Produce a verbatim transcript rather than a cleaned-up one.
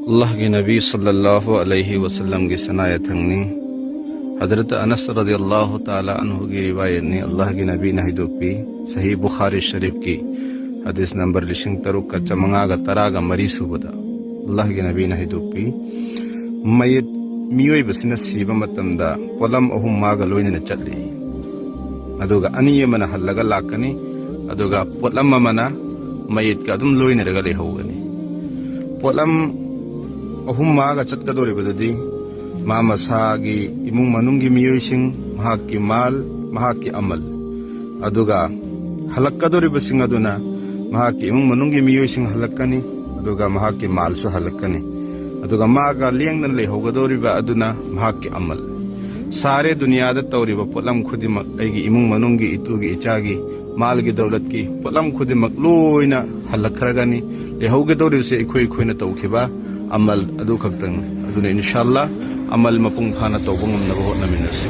ꯑꯜꯂꯥꯍꯒꯤ ꯅꯕꯤ ꯁꯜꯂꯜꯂꯥꯍꯨ ꯑꯂꯩꯍꯤ ꯋꯁꯜꯂꯝꯒꯤ ꯁꯅꯥ ꯌꯥꯊꯪꯅꯤ꯫ ꯍꯗꯔꯠ ꯑꯅꯁ ꯔꯗꯤꯌꯜꯂꯥꯍꯨ ꯇꯥꯂꯥ ꯑꯟꯍꯨꯒꯤ ꯔꯤꯋꯥꯌꯠꯅꯤ꯫ ꯑꯜꯂꯥꯍꯒꯤ ꯅꯕꯤꯅ ꯍꯥꯏꯗꯣꯛꯄꯤ, ꯁꯍꯤ ꯕꯨꯈꯥꯔꯤ ꯁꯔꯤꯐꯀꯤ ꯍꯗꯤꯁ ꯅꯝꯕꯔ ꯂꯤꯁꯤꯡ ꯇꯔꯨꯛꯀ ꯆꯥꯃꯉꯥꯒ ꯇꯔꯥꯒ ꯃꯔꯤ ꯁꯨꯕꯗ ꯑꯜꯂꯥꯍꯒꯤ ꯅꯕꯤꯅ ꯍꯥꯏꯗꯣꯛꯄꯤ, ꯃꯌꯦꯠ ꯃꯤꯑꯣꯏꯕꯁꯤꯅ ꯁꯤꯕ ꯃꯇꯝꯗ ꯄꯣꯠꯂꯝ ꯑꯍꯨꯝ ꯃꯥꯒ ꯂꯣꯏꯅꯅ ꯆꯠꯂꯤ꯫ ꯑꯗꯨꯒ ꯑꯅꯤ ꯑꯃꯅ ꯍꯜꯂꯒ ꯂꯥꯛꯀꯅꯤ, ꯑꯗꯨꯒ ꯄꯣꯠꯂꯝ ꯑꯃꯅ ꯃꯌꯦꯠꯀ ꯑꯗꯨꯝ ꯂꯣꯏꯅꯔꯒ ꯂꯩꯍꯧꯒꯅꯤ꯫ ꯄꯣꯠꯂꯝ ꯑꯍꯨꯝ ꯃꯥꯒ ꯆꯠꯀꯗꯧꯔꯤꯕꯗꯨꯗꯤ ꯃꯥ ꯃꯁꯥꯒꯤ ꯏꯃꯨꯡ ꯃꯅꯨꯡꯒꯤ ꯃꯤꯑꯣꯏꯁꯤꯡ, ꯃꯍꯥꯛꯀꯤ ꯃꯥꯜ, ꯃꯍꯥꯛꯀꯤ ꯑꯃꯜ, ꯑꯗꯨꯒ ꯍꯜꯂꯛꯀꯗꯧꯔꯤꯕꯁꯤꯡ ꯑꯗꯨꯅ ꯃꯍꯥꯛꯀꯤ ꯏꯃꯨꯡ ꯃꯅꯨꯡꯒꯤ ꯃꯤꯑꯣꯏꯁꯤꯡ ꯍꯜꯂꯛꯀꯅꯤ, ꯑꯗꯨꯒ ꯃꯍꯥꯛꯀꯤ ꯃꯥꯜꯁꯨ ꯍꯜꯂꯛꯀꯅꯤ, ꯑꯗꯨꯒ ꯃꯥꯒ ꯂꯦꯡꯗꯅ ꯂꯩꯍꯧꯒꯗꯧꯔꯤꯕ ꯑꯗꯨꯅ ꯃꯍꯥꯛꯀꯤ ꯑꯃꯜ꯫ ꯁꯥꯔꯦ ꯗꯨꯅꯤꯌꯥꯗ ꯇꯧꯔꯤꯕ ꯄꯣꯠꯂꯝ ꯈꯨꯗꯤꯡꯃꯛ, ꯑꯩꯒꯤ ꯏꯃꯨꯡ ꯃꯅꯨꯡꯒꯤ, ꯏꯇꯨꯒꯤ, ꯏꯆꯥꯒꯤ, ꯃꯥꯜꯒꯤ, ꯗꯧꯂꯠꯀꯤ ꯄꯣꯠꯂꯝ ꯈꯨꯗꯤꯡꯃꯛ ꯂꯣꯏꯅ ꯍꯜꯂꯛꯈ꯭ꯔꯒꯅꯤ꯫ ꯂꯩꯍꯧꯒꯗꯧꯔꯤꯕꯁꯦ ꯑꯩꯈꯣꯏ ꯑꯩꯈꯣꯏꯅ ꯇꯧꯈꯤꯕ ꯑꯃꯜ ꯑꯗꯨ ꯈꯛꯇꯪꯅꯤ꯫ ꯑꯗꯨꯅ ꯏꯟꯁꯥꯜꯂꯥ ꯑꯃꯜ ꯃꯄꯨꯡ ꯐꯥꯅ ꯇꯧꯕ ꯉꯝꯅꯕ ꯍꯣꯠꯅꯃꯤꯟꯅꯁꯤ꯫